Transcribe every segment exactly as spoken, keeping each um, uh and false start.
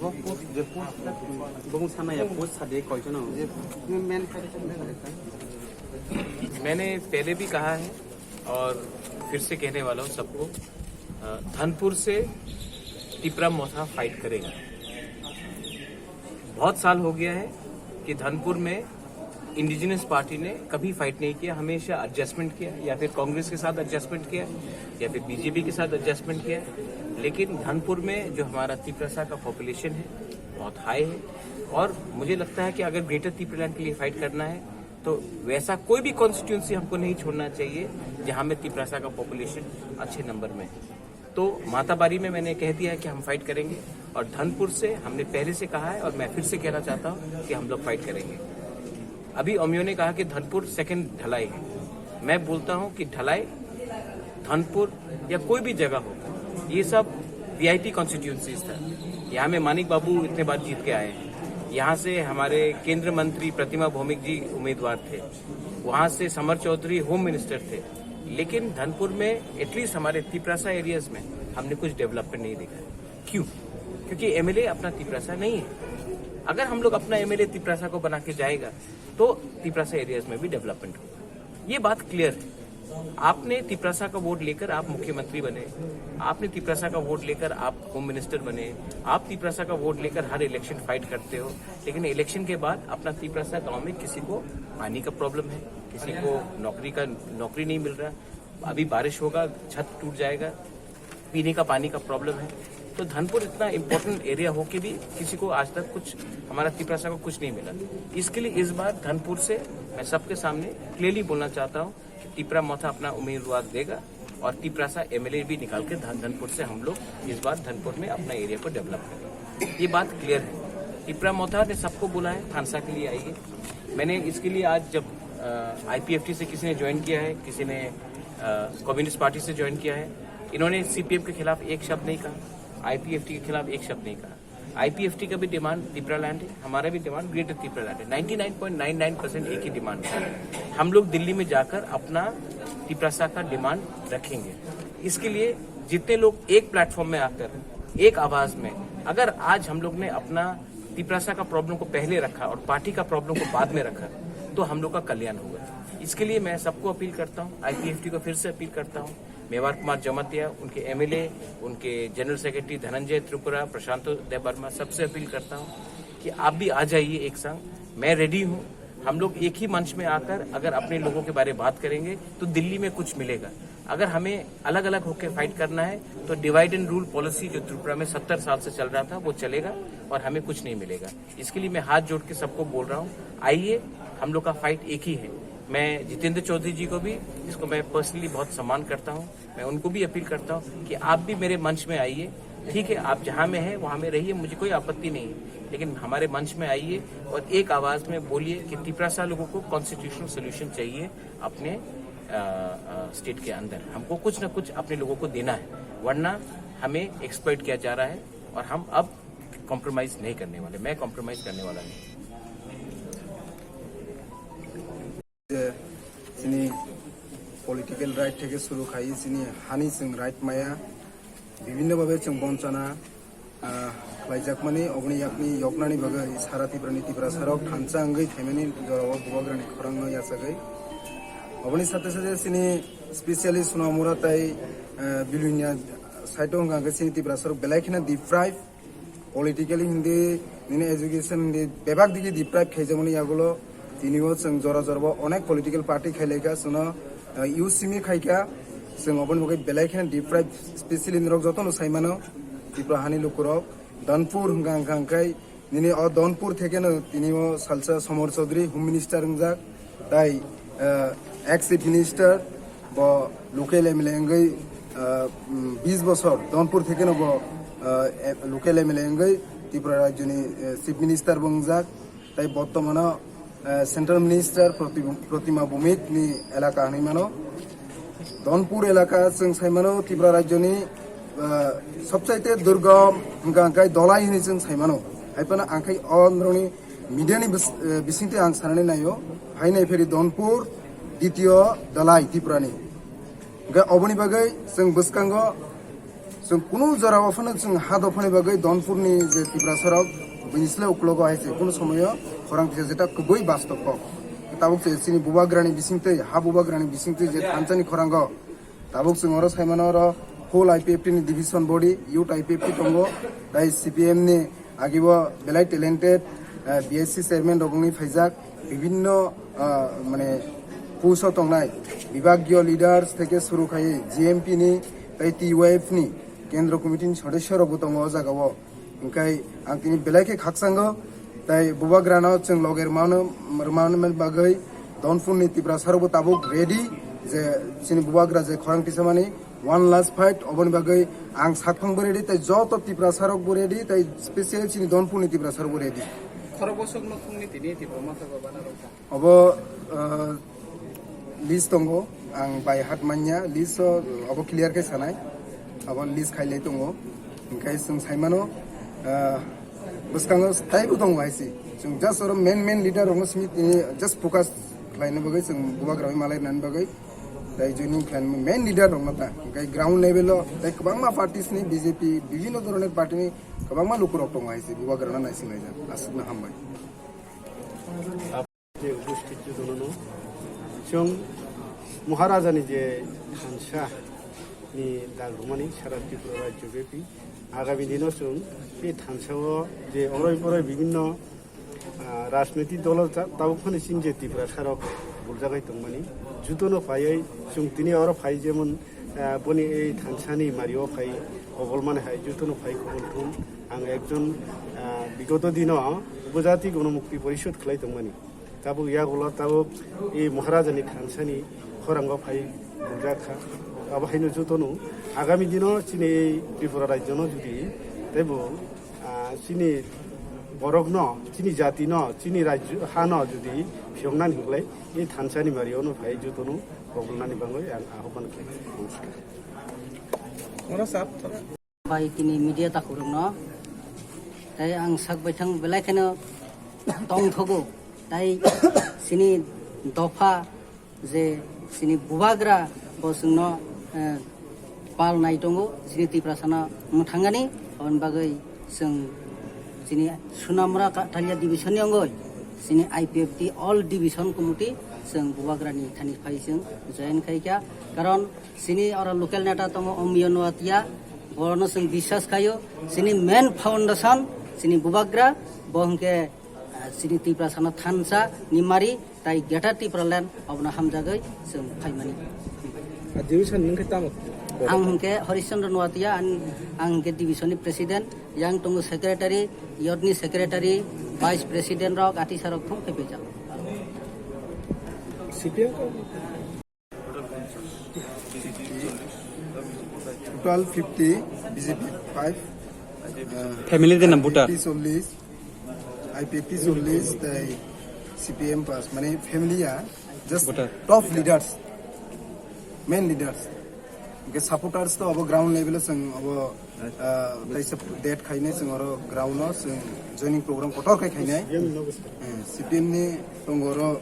Bung sana ya, post sa de koi jana. मैंने पहले भी कहा है और फिर से कहने वाला हूँ सबको, अ, धनपुर से तिपरा मोथा फाइट करेगा। बहुत साल हो गया है कि धनपुर में इंडिजिनस पार्टी ने कभी फाइट नहीं किया, हमेशा एडजस्टमेंट किया, या फिर कांग्रेस के साथ एडजस्टमेंट किया, या फिर बीजेपी के साथ एडजस्टमेंट किया। लेकिन धनपुर में जो हमारा तिपरासा का पॉपुलेशन है, बहुत हाई है, और मुझे लगता है कि अगर ग्रेटर तिपरालैंड के लिए फाइट करना है, तो वैसा कोई भी कॉन्स्टिट्यूएंसी हमको नहीं छोड़ना चाहिए जहां में तिपरासा का पॉपुलेशन अच्छे नंबर में है। तो माताबारी में मैंने कह दिया है कि हम फाइट करेंगे, और धनपुर से हमने पहले से कहा है और मैं फिर से कहना चाहता हूँ कि हम लोग फाइट करेंगे। अभी अमियो ने कहा कि धनपुर सेकंड ढलाई है। मैं बोलता हूँ कि ढलाई धनपुर या कोई भी जगह हो, ये सब वीआईपी कॉन्स्टिट्यूएंसीज था। यहाँ में मानिक बाबू इतने बार जीत के आए हैं। यहाँ से हमारे केंद्र मंत्री प्रतिमा भौमिक जी उम्मीदवार थे, वहाँ से समर चौधरी होम मिनिस्टर थे, लेकिन धनपुर में एटलीस्ट हमारे तिपरासा एरियाज में हमने कुछ डेवलपमेंट नहीं देखा है। क्यों? क्योंकि एमएलए अपना तिपरासा नहीं है। अगर हम लोग अपना एमएलए तिपरासा को बना के जाएगा, तो तिपरासा एरियाज में भी डेवलपमेंट होगा। ये बात क्लियर है। आपने तिपरासा का वोट लेकर आप मुख्यमंत्री बने, आपने तिपरासा का वोट लेकर आप होम मिनिस्टर बने, आप तिपरासा का वोट लेकर हर इलेक्शन फाइट करते हो, लेकिन इलेक्शन के बाद अपना तिपरासा गांव में किसी को पानी का प्रॉब्लम है, किसी को नौकरी का, नौकरी नहीं मिल रहा, अभी बारिश होगा, छत टूट जाएगा, पीने का पानी का प्रॉब्लम है। तो धनपुर इतना इंपॉर्टेंट एरिया हो के भी किसी को आज तक कुछ, हमारा तिपरासा को कुछ नहीं मिला। इसके लिए इस बार धनपुर से मैं सबके सामने क्लियरली बोलना चाहता हूँ कि तिपरा मोथा अपना उम्मीदवार देगा और तिपरासा एमएलए भी निकाल के धन-, धनपुर से हम लोग इस बार धनपुर में अपना एरिया को डेवलप करेंगे। ये बात क्लियर है। तिपरा मोथा ने सबको बोला है, थानसा के लिए आइए। मैंने इसके लिए आज जब आईपीएफटी से किसी ने ज्वाइन किया है, किसी ने कम्युनिस्ट पार्टी से ज्वाइन किया है, इन्होंने सीपीएम के खिलाफ एक शब्द नहीं कहा, आईपीएफटी के खिलाफ एक शब्द नहीं कहा। आईपीएफटी का भी डिमांड तिपरा लैंड है, हमारा भी डिमांड ग्रेटर तिपरा लैंड है। Ninety nine point nine nine percent एक ही डिमांड है। हम लोग दिल्ली में जाकर अपना तिपरासा का डिमांड रखेंगे। इसके लिए जितने लोग एक प्लेटफॉर्म में आकर एक आवाज में, अगर आज हम लोग ने अपना तिपरासा का प्रॉब्लम को पहले रखा और पार्टी का प्रॉब्लम को बाद में रखा, तो हम लोग का कल्याण होगा। इसके लिए मैं सबको अपील करता हूँ, आईपीएफटी को फिर से अपील करता हूँ, मेवार कुमार जमातिया, उनके एमएलए, उनके जनरल सेक्रेटरी धनंजय त्रिपुरा, प्रशांत देबबर्मा, सबसे अपील करता हूँ कि आप भी आ जाइए एक संग। मैं रेडी हूँ। हम लोग एक ही मंच में आकर अगर अपने लोगों के बारे में बात करेंगे, तो दिल्ली में कुछ मिलेगा। अगर हमें अलग अलग होकर फाइट करना है, तो डिवाइड एंड रूल पॉलिसी जो त्रिपुरा में सत्तर साल से चल रहा था, वो चलेगा और हमें कुछ नहीं मिलेगा। इसके लिए मैं हाथ जोड़ के सबको बोल रहा हूँ, आइए, हम लोग का फाइट एक ही है। मैं जितेंद्र चौधरी जी को भी, जिसको मैं पर्सनली बहुत सम्मान करता हूँ, मैं उनको भी अपील करता हूँ कि आप भी मेरे मंच में आइए। ठीक है, आप जहाँ में हैं वहाँ में रहिए, मुझे कोई आपत्ति नहीं है, लेकिन हमारे मंच में आइए और एक आवाज़ में बोलिए कि तिपरासा लोगों को कॉन्स्टिट्यूशनल सोल्यूशन चाहिए अपने स्टेट के अंदर। हमको कुछ ना कुछ अपने लोगों को देना है, वरना हमें एक्सप्लॉइट किया जा रहा है और हम अब कॉम्प्रोमाइज नहीं करने वाले। मैं कॉम्प्रोमाइज करने वाला नहीं। Chini political right theke suru khai, chini hani chwng right maya, bibhinno bhabe chwng bonchana, ah, khlaijakmani, oboni yakni yoknani bagwi sara Tiprani Tiprasarok thansa wngwi thaimani jorao bubagrani khorangno yachagwi. Oboni sate sate chini specially Sonamura tai, ah, Bilonia side o hwnkha hwnkhe chini Tiprasarok belai kheno deprive, politically hindi, nini education hindi, bebak digi deprive khaijakmani yagulo, tini o chwng jora jora bo onek political party khailaikha, chwngno, eh, U C M khaikha, chwng oboni bagwi belai kheno deprive, specially norok jotono saimano, Tripura hani lukurok, Donpur hwnkha hwnkha hwnkhe, nini o Donpur thekeno tini o salsa Somor Chaudhary Home Minister wngjak, tai, eh, ex Chief Minister, bo local M L A wngwi, ah, mm, bis bosor Donpur thekeno bo, ah, e-, local M L A wngwi Tripura rajyoni, eh, Chief Minister bo wngjak, tai bortomano, eh, Central Minister Proti-, Protima Bhumik ni elaka hinwi mano. Donpur elaka chwng sai mano Tripura rajyoni, ah, sobsaite durgom hwnkha hwnkhe Dhalai hinwi chwng sai mano. Hai phano ang khai o norokni media ni bis-, eh, bisingtwi ang sanani naio, hai nai pheri Donpur, ditio Dhalai Tripura ni. Hwnkhe oboni bagwi chwng bwskango Chwng kunu jora o phano chwng ha dophani bagwi Donpurni je Tiprasarok bini sle uklogo hai se kunu somoyo khorang tisa jeta kwbui bastop kok. Tabuk se chini bubagrani bisingtwi, ha bubagrani bisingtwi je thansani khorango tabuk chwng oro saimano oro whole I P F T ni division body, youth I P F T tongo, tai C P M ni agibo belai talented, eh, B S C chairman rok wngwi phaijak, bibinno, ah, mane post o tongnai bibagyo leaders theke suru khai G M P ni tai T Y F ni kendro committee ni sodosyo rok bo tongo o jaga o. Hingkai ang tini belai khe khakchango, tai bubagrano chwng loge rwmano, rwmani bagwi Donpurni Tiprasarok bo tabuk ready je chini bubagra je khorang tisamani one last fight, oboni bagwi ang sakphang bo ready, tai joto Tiprasarok bo ready, tai specially chini Donpurni Tiprasarok bo ready. Khorok bosok no thungni tini Tipra motha go bana rok. Obo, ah, list tongo, ang by heart manya, list o obo clear khe sanai, obo list khailai tongo, hingkai chwng saimano, ah, bwskango taibo tongo hai se. Chwng just oro main main leader rokno simi tini just focus khlaina bagwi chwng bubagrani malai rwnani bagwi tai joining khlainani main leader rokno ta. Hingkai ground level o tai kwbangma parties ni B J P, bibhinno dhoroner party ni kwbangma lukurok tongo hai se bubagrano naisinglaijak. Aswkno hambai. Je upasthit jotono chwng Maharajani je thansa ni dag rwmani sara Tripura rajyo byapi agami dino chwng bini thansa o je oroi poroi bibhinno, ah, rajniti dolo ta-, tabuk phano chini je Tiprasarok buljagwi tongmani jotono phaiwi chwng tini oro phai jemon, ah, boni ei thansani mario phai kobol mani hai jotono phai kobol thum ang ekjon, ah, bigoto dino Upajati Gonomukti Porishod khlai tongmani. Tabuk yagulo tabuk i Maharajani thansani khorango phai buljak kha. Abo haino jotono agami dino chini ei Tripura rajyono jodi teibo, ah, chini borokno, chini jatino, chini rajyo hano jodi phiyoknani hinglai i thansani mariono phai jotono kobolnani bagwi ang ahobhan khlai. Namaskar. Bai tini media takhurokno. Tai ang sak baithang belai kheno tongthogo. Tai chini dopha je chini bubagra bo chwngno, eh, pal nai tongo, chini Tiprasano mwthangani, aboni bagwi chwng chini Sunamura Ka-, Talia division ni wngwi chini I P F T all division committee chwng bubagrani thani phai chwng join khaikha. Karon chini oro local neta tongo Omiyo Noatia, borokno chwng biswas khaio. Chini main foundation chini bubagra, bo hwnkhe, ah, chini Tiprasano thansa ni mari tai Greater Tipraland obono hamjagwi chwng phaimani. Ah, division nwng khe tamo? Ang hwnkhe Horishchandra Noatia, ang, ang hwnkhe division ni president, yang tongo secretary, youth ni secretary, vice president rok, atisa rok thung khe bijak. C P M ko? Total fifty, B J P five, uh, Family din na voter? I P F T chollish, I P F T chollish, tai C P M pass, mane family ya, just Voter. Top leaders, main leaders. Hingke supporters to abo ground level o chwng abo, ah, kaisa date khainai chwng oro ground o chwng joining program kotor khai khainai. Eh, C P M ni tongo oro,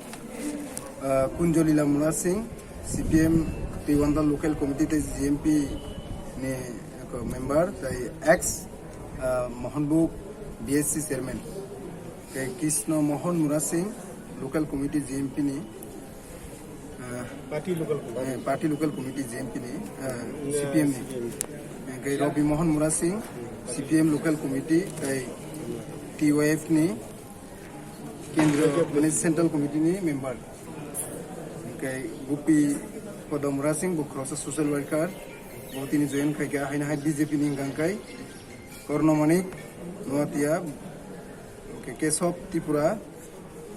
ah, Kunjolila Mura Singh, C P M Twiwanda local committee tei G M P ni member, tei ex, ah, Mohanbuk B S C chairman, tei Krishna Mohan Mura Singh, local committee G M P ni, ah, Party local committee. Eh, party local committee G M P ni, ah, Yeah, C P M ni. C P M. Hingke Rabi Mohan Mura Singh, C P M local committee, tei T Y F ni kendriya, mane central committee ni member. Hingke Gupi Padam Mura Singh, bo khoroksa social worker, bo tini join khaikha, haino hai B J P ni hingka hingkai Korno Manik Noatia, hingke Kesab Tripura,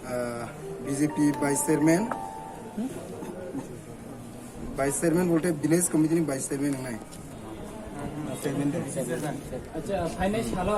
ah, B J P vice chairman, vice chairman bolte village committee ni vice chairman wngnai. Acha, phainai salo.